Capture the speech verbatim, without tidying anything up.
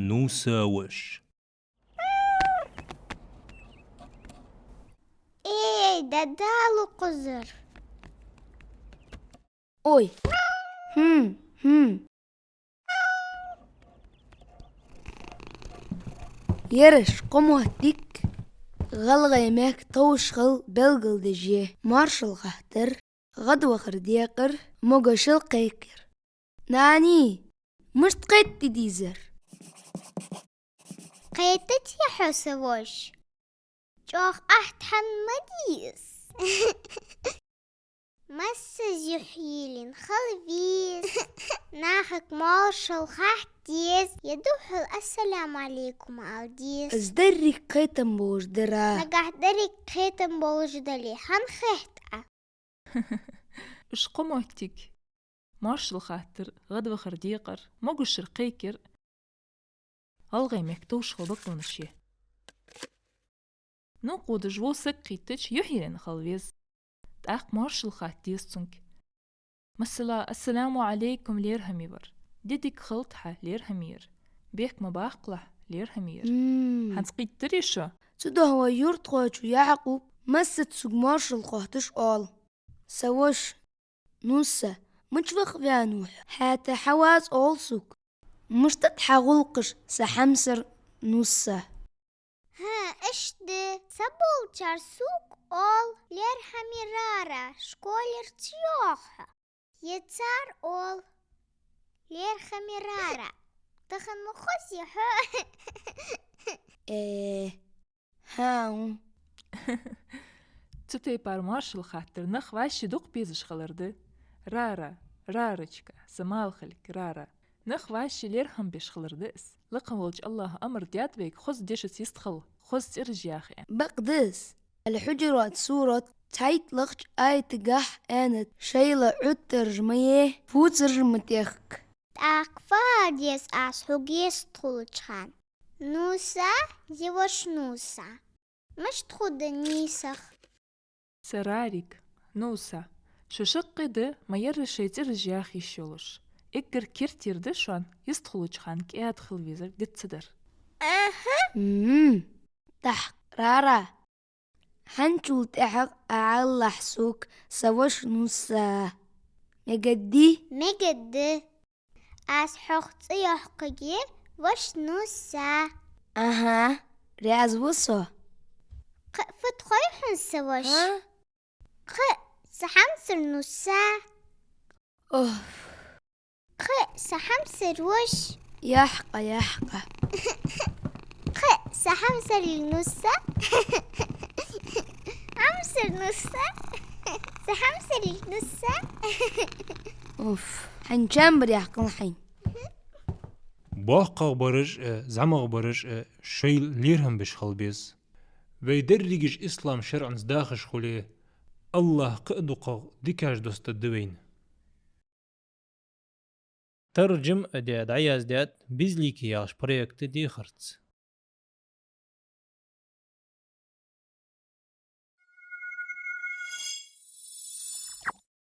Нуса воша. Эй, да дӀалу кхузара. Ой. Хм, хм. Ераш кхо моттиг гӀалгӀай мехка товш хила белгалдеш я: моаршал хаттар, гӀадвахара декхар, могашал кхайкар. Нани, мишта кхетаде дезар? Кхетаде хьо, са воша? ЧӀоагӀа ахьтан ма деза. Массаза юхьйийлина хила веза. Нахага моаршал хатта деза, е духхьал «Ассаламу Ӏалайкум» ала деза. Из деррига кхетам болаш дара. Нагахь деррига кхетам болаш дале, хӀана хет Ӏа? Уж кхо моттиг: моаршал хаттар, гӀадвахара декхар, могашал кхайкар гӀалгӀай мехка товш хила бокъонаш я. Ну кхудаш во саг кхийттача юхьйийлина хила веза. ТӀаккха моаршал хатта деза цунга. Масала: «Ассаламу Ӏалайкум, лерхӀаме вар. Ди дика хилда хьа, лерхӀаме яр. Бехк ма баккхалахь, лерхӀаме яр». М. ХӀанз кхийттарий шо? Цудухьа вай юртахочо ЯӀкъуб массаза сога моаршал хотташ оал: «Са воша Нуса, мича ваха ваьннав хьо? ХӀаьта хьаваза оал сога. Мишта да хьа гӀулакхаш, са хьамсара Нуса?» ХӀа, иштта да. Са болчар сога оал: «ЛерхӀаме Рара, школера ца йоагӀа хьо». Е цар оал: «ЛерхӀаме Рара, тахан ма хозий хьо?» Э, хӀа, хӀу. Цу тайпара моаршал хаттар нах вӀаши дукха безаш хилар да. Рара, Рарочка, са малхалг Рара. Нах вӀаши лерхӀам беш хилар да из. Лакха волча АллахӀа амар даьд вайга хоза дешаца йистхила, хоза цӀераш яха. Бакъда из. Аль-Хьуджурат сурат цхьайттлагӀча аятагахь аьннад: «Шоайла Ӏуттараш ма е, пуцараш ма тӀехка». ТӀаккха фу ала деза аз хьога йистхулача хана? Нуса, е воша Нуса? Мишта хургда нийсагӀа? Са Рарик, Нуса, шо шаккхе да ма ярра шоай цӀераш яха йиш йолаш. Эггара керттера да шоана йистхулача хана кӀаьда хила везар диц ца дар. Аха. М. ТӀаккха, Рара, хӀанзчул тӀехьагӀа Ӏа алалахь сога са воша Нуса. Мегаргдий? Мегаргда. Аз хьох цӀи йоаккхаргья воша Нуса. Аха, раьза ва со. Кхы а фу да хой хьона, са воша? ХӀа? Кхы а са хьамсара Нуса. Оф. Кхы а са хьамсара воша. Яхь-кха, яхь-кха. Кхы а са хьамсара Нуса. Хьамсара Нуса. Са хьамсара Нуса. Оф, хьайна чам бар яхкал хьайна. БоккхагӀбараш а, зӀамагӀбараш а шоайла лерхӀам беш хила беза. Вай дерригаш ислам шарӀаца дахаш хуле, АллахӀ кхы а дукхагӀа дикаш доссадергда вайна. Таржам а даь, дӀаяздаьд «Безликий» яхача проекта дехарца.